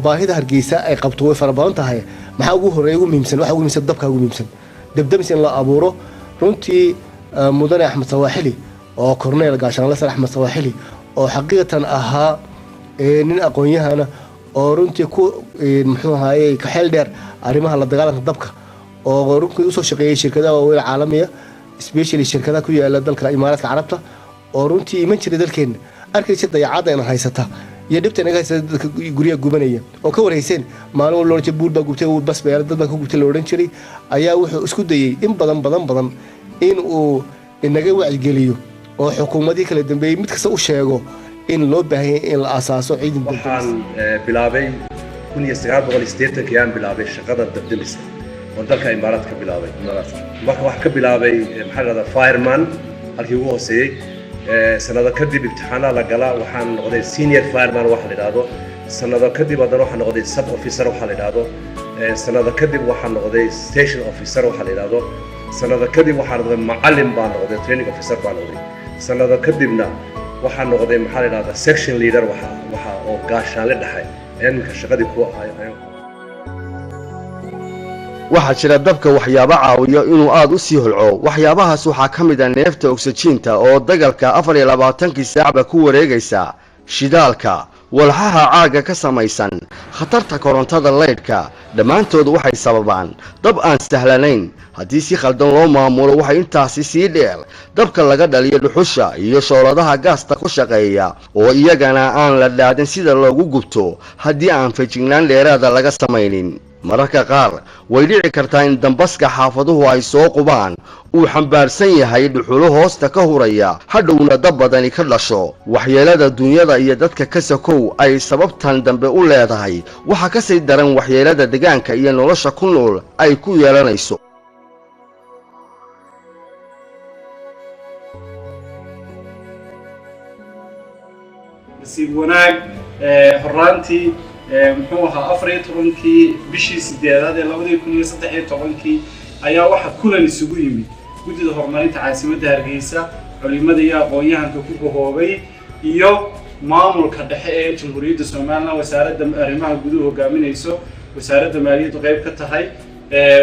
Baahida Hargeysa ay qabto way fara badan tahay. Maxaa ugu horeeya, ugu muhiimsan? Waxa ugu muhiimsan dabka ugu muhiimsan, dabdamis in la abuuro. Runtii mudane Axmed Sawaaxili oo korneyl gaashaanle sare Axmed Sawaaxili oo xaqiiqatan ahaa nin aqoon-yahana oo runtii ku muxuu ahaayey ka xeel dheer arrimaha la dagaalanka dabka, oo runtii usoo shaqeeyey shirkadaha waaweyn caalamiya, especially shirkadaha ku yaala dalka Imaaraadka Carabta, oo runtii iman jiray dalkeenna, arkaysa dayacadda ina haysata iyo dhibta inaga haysata, dadka guryaha gubanaya oo ka warhayseen maalin walba loodhan jiray buul baa gubtay, bas baa dad baa ka gubtay la odhan jiray, ayaa wuxuu isku dayey in badan badan badan in uu inaga wacyigeliyo oo xukuumadii kala dambeeyey mid kasta u sheego in loo baahan yahay in la asaaso ciidan. Waxaan bilaabay 1980-kii aan bilaabay shaqada dabdamiska oo dalka Imaaraad ka bilaabay. Marka waxaan ka bilaabay, maxaa la dhahdaa, fireman, halkii ugu hooseeyey. Sanado kadib imtixaanaa la galaa, waxaan noqday senior fireman waxa la yidhaahdo. Sanado kadib haddana waxaan noqday sub officer waxa la yidhaahdo. Sanado kadib waxaan noqday station officer waxa la yidhaahdo. Sanado kadib waxaan noqday macallin baan noqday, training officer baan noqday. Sanado kadibna waxaan noqday, maxaa la yidhahdaa, section leader waxa oo gaashaanle dhexe ayaan iminka shaqadii ku ahay. Waxaa jira dabka waxyaabo caawiyo inuu aad u sii holco. Waxyaabahaas waxaa ka mid a neefta ogsajiinta oo dagalka 24-kii saacba ku wareegaysa, shidaalka, walxaha caagga ka samaysan, khatarta korontada laydhka. Dhammaantood waxay sababaan dab aan sahlanayn haddii si khaldan loo maamulo. Waxay intaasi sii dheer dabka laga dhaliyo dhuxusha iyo shooladaha gaasta ku shaqeeya oo iyagana aan la dhaadin sida loogu gubto haddii aan fejignaan dheeraada laga samaynin. Mararka qaar way dhici kartaa in dambaska xaafaduhu ay soo qubaan uu xambaarsan yahay dhuxulo hoosta ka huraya, hadhowna dab badani ka dhasho. Waxyeelada dunyada iyo dadka ka sakow ay sababtan dambe u leedahay, waxaa ka sii daran waxyeelada degaanka iyo nolosha ku nool ay ku yeelanayso. Nasiib wanaag, horaantii, muxuu ahaa, 14-kii bishii sideedaad ee 2013-kii ayaa waxaa kulan isugu yimid guddida horumarinta caasimadda Hargeysa, culimada iyo aqoon-yahanka ku gahoobay iyo maamulka dhexe ee Jamhuuriyadda Somaliland, wasaaradda arrimaha guduhu hogaaminayso, wasaaradda maaliyaddu qayb ka tahay,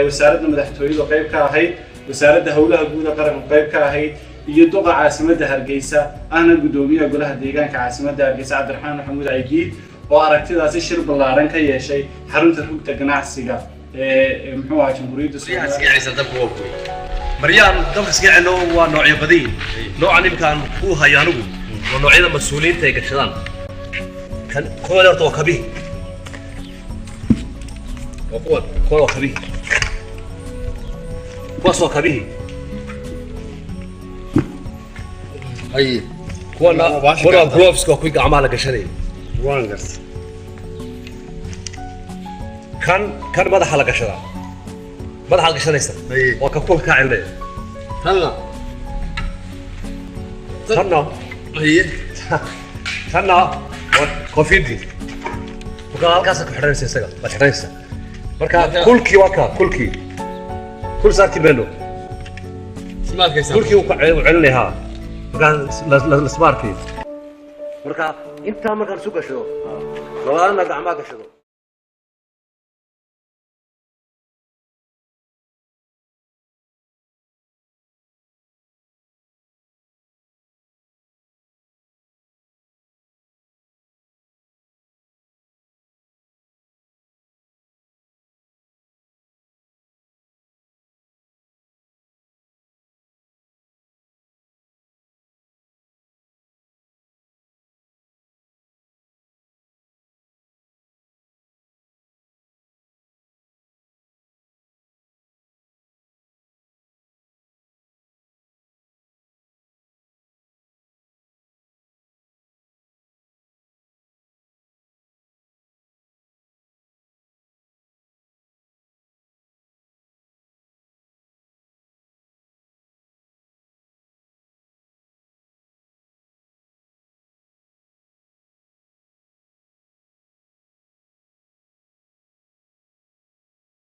wasaaradda madaxtooyadu qayb ka ahayd, wasaaradda howlaha guud ee qaranku qayb ka ahayd, iyo duqa caasimadda Hargeysa ahna guddoomiyaha golaha deegaanka caasimadda Hargeysa, Cabdiraxmaan Maxamuud Caydiid, oo aragtidaasi shir ballaaran ka yeeshay xarunta rugta ganacsiga ee, muxuu ahaa, Jamhuuriyadda Soomaaliya. Dabka waa kuwey maryahan dabka iska celino, waa noocyo badan yihiin. Noocan imika aan ku hayo anigu waa noocyada mas-uuliyiinta ay gashadaan. Kan kuwan horta waa kabihi, waa kuwan. Kuwan waa kabihi, kuwaas waa kabihi. Kuwana kuwana waa gloves, waa kuwii gacmaha la gashanayay. Waan garta. Kan madaxa la gashadaa, madaxa la gashanaysa, waa ka kuwa kaa celinaya. Tanna? Tanna tanna waa koofiyadii. Marka halkaasa ku xidhanaysa, isaga waad xidhanaysa. Marka kulkii waa kaa, kulkii kul saarti meno, kulkii wuu ka celinaya. Haa, markaa lasma arkayo. Marka intaa markaan isu gashado, labadana gacmaha gashado.